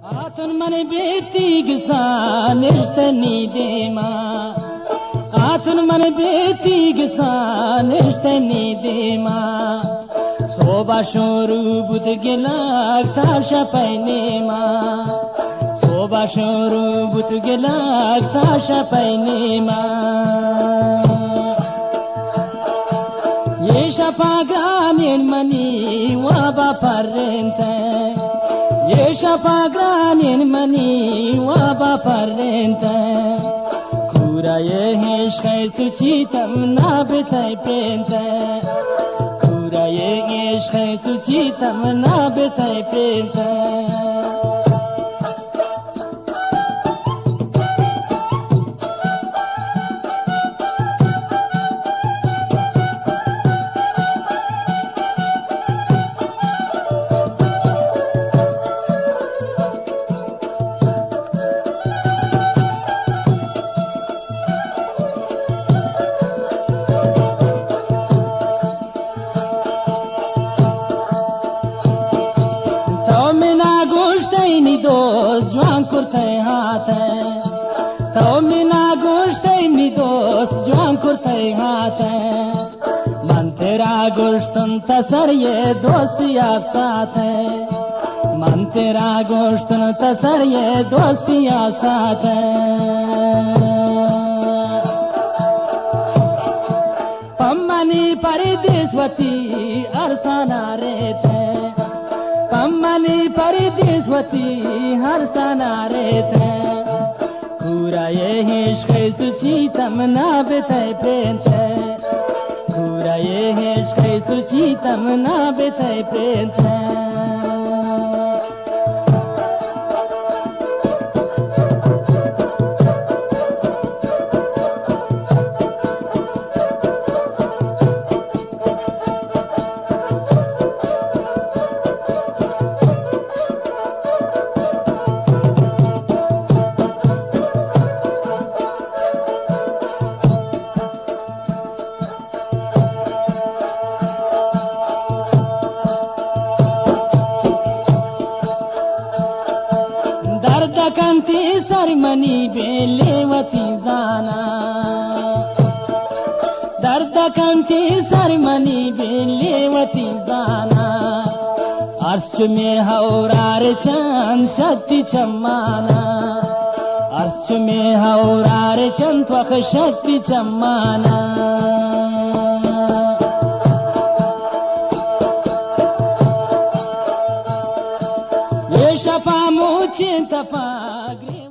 آتن من بیتیگ سا نشتنی دیما، آتن من بیتیگ سا نشتنی دیما۔ صوبہ شروع بوت گلاگ تا شپئے نیما، صوبہ شروع بوت گلاگ تا شپئے نیما۔ اے شپا گرانیں منی وابا پرینتہ، اے شپا گرانیں منی وابا پرینتہ۔ کورا اے عشق سوچی تمنا بتئے پینتہ، کورا اے عشق سوچی تمنا بتئے پینتہ۔ تو منا گوشتئے نی دوست جوان کرتئے ہاتئے، تو منا گوشتئے نی دوست جوان کرتئے ہاتئے۔ من ترا گوشتن تا سر اے دوستی آپ ساتئے، من ترا گوشتن تا سر اے دوستی آپ ساتئے۔ پمنی پردیس وتی ارسانا ریتہ، پمنی پردیس وتی ارسانا ریتہ۔ کورا اے عشق سوچی تمنا بتئے پینتہ، کورا اے عشق سوچی تمنا بتئے پینتہ۔ درد کنتی سر منی بیلے وتی زانا، درد کنتی سر منی بیلے وتی زانا۔ ارس چو می ہورار چند شتی چمانا، ارس چو می ہورار چند وخ شتی چمانا۔ اے شپا موچیں تپا گرے